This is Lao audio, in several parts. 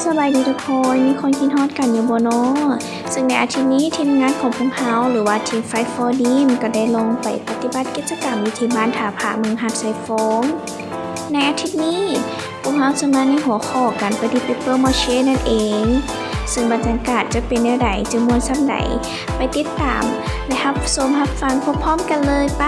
ສະບາຍດີທຸກຄົນ, ມີຄົນຄິດຮອດກັນຢູ່ບໍ່ນໍ? ເຊິ່ງໃນອາທິດນີ້ ທີມງານຂອງພວກເຮົາ ຫຼືວ່າທີມ Fight for Dream ກໍໄດ້ລົງໄປປະຕິບັດກິດຈະກຳຢູ່ທີ່ບ້ານທ່າພະ ເມືອງຫາດຊາຍຟອງ. ໃນອາທິດນີ້ ພວກເຮົາຈະມາໃນຫົວຂໍ້ການປະດິດ Paper Mache ນັ້ນເອງ, ເຊິ່ງບັນຍາກາດຈະເປັນແນວໃດ, ຈະມ່ວນສ່ຳໃດ, ໄປຕິດຕາມ ແລະ ຮັບຊົມຮັບຟັງພ້ອມໆກັນເລີຍ, ໄປ!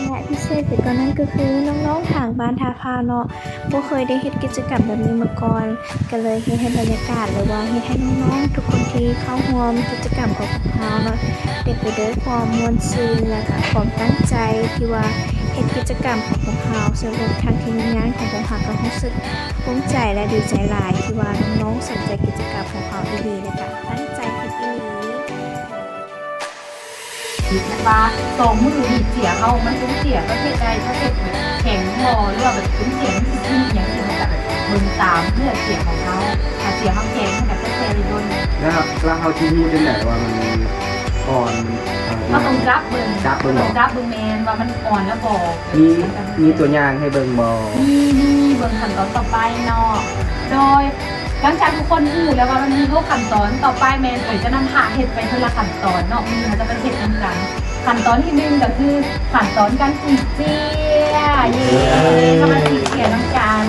ແລະ ພິເສດໄປກວ່ານັ້ນກໍຄື ນ້ອງໆ ທາງບ້ານທ່າພະເນາະ ບໍ່ເຄີຍໄດ້ເຮັດກິດຈະກຳແບບນີ້ມາກ່ອນ. ກໍເລີຍເຮັດໃຫ້ບັນຍາກາດ ຫຼືວ່າເຮັດໃຫ້ນ້ອງໆ ທຸກຄົນທີ່ເຂົ້າຮ່ວມກິດຈະກຳຂອງພວກເຮົາເນາະ ເຕັມໄປດ້ວຍຄວາມມ່ວນຊື່ນ ແລະ ກະຄວາມຕັ້ງໃຈທີ່ວ່າເຮັດກິດຈະກຳຂອງພວກເຮົາ. ສ່ວນທາງທີມງານຂອງພວກເຮົາກໍຮູ້ສຶກພູມໃຈ ແລະ ດີໃຈຫຼາຍທີ່ວ່ານ້ອງໆ ສົນໃຈກິດຈະກຳຂອງເຮົາອີ່ຫຼີ ແລະ ກະຕັ້ງໃຈເຮັດອີ່ຫຼີ. ຄິດວ່າສອງມືດີດເສຍເຮົາ ມັນສູນເສຍປະເທດໃດປະເທດແຂງບໍ່ ຫຼືວ່າແບບສູນເສຍໜັງສືພິມອີ່ຫຍັງຊີ້ ເຮົາກະແບບເບິ່ງຕາມເນື້ອເສຍງຂອງເຮົາ. ຖ້າເສຍງເຮົາແຂງ ເຮົາກະຈະແຊໄດ້ດົນ. ແລ້ວ ແລ້ວເຮົາຊິຮູ້ຈັ່ງໃດວ່າມັນອ່ອນ? ເຮົາຕ້ອງຈັບເບິ່ງ ຈັບເບິ່ງບໍ່? ເຮົາຕ້ອງຈັບເບິ່ງແມ່ນວ່າມັນອ່ອນແລ້ວບໍ່. ມີ ມີຕົວຢ່າງໃຫ້ເບິ່ງບໍ່? ມີ ມີ ເບິ່ງຂັ້ນຕອນຕໍ່ໄປເນາະ. ໂດຍ ຫຼັງຈາກທຸກຄົນຮູ້ແລ້ວວ່າມັນມີຫົກຂັ້ນຕອນ, ຕໍ່ໄປແມ່ນເອີຍຈະນຳພາເຮັດໄປເທື່ອລະຂັ້ນຕອນເນາະ. ມື້ນີ້ເຮົາຈະໄປເຮັດນຳກັນ. ຂັ້ນຕອນທີໜຶ່ງກໍຄືຂັ້ນຕອນການຂູດເຈ້ຍ. ເຢ້ ເຮົາມາຂູດເຈ້ຍນຳກັນ.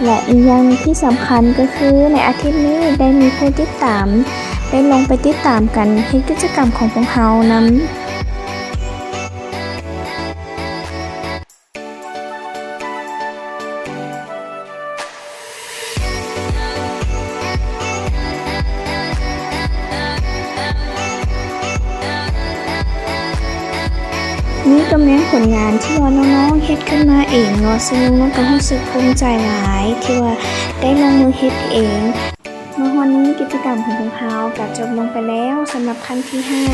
ແລະ ອີກຢ່າງໜຶ່ງທີ່ສຳຄັນກໍຄື ໃນອາທິດນີ້ໄດ້ມີຜູ້ຕິດຕາມ ໄດ້ລົງໄປຕິດຕາມກັນເຮັດກິດຈະກຳຂອງພວກເຮົານຳ. ນີ້ກໍແມ່ນຜົນງານທີ່ວ່ານ້ອງໆເຮັດຂຶ້ນມາເອງເນາະ, ເຊິ່ງນ້ອງໆກໍຮູ້ສຶກພູມໃຈຫຼາຍທີ່ວ່າໄດ້ລົງມືເຮັດເອງ. ມາຮອດນີ້ກິດຈະກຳຂອງພວກເຮົາກໍຈົບລົງໄປແລ້ວສຳລັບຄັ້ງທີຫ້າ.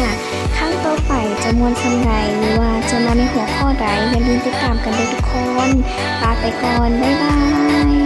ຄັ້ງຕໍ່ໄປຈະມ່ວນສ່ຳໃດ ຫຼືວ່າຈະມາໃນຫົວຂໍ້ໃດ, ຢ່າລືມຕິດຕາມກັນເດີ້ທຸກຄົນ. ລາໄປກ່ອນ, ບາຍບາຍ.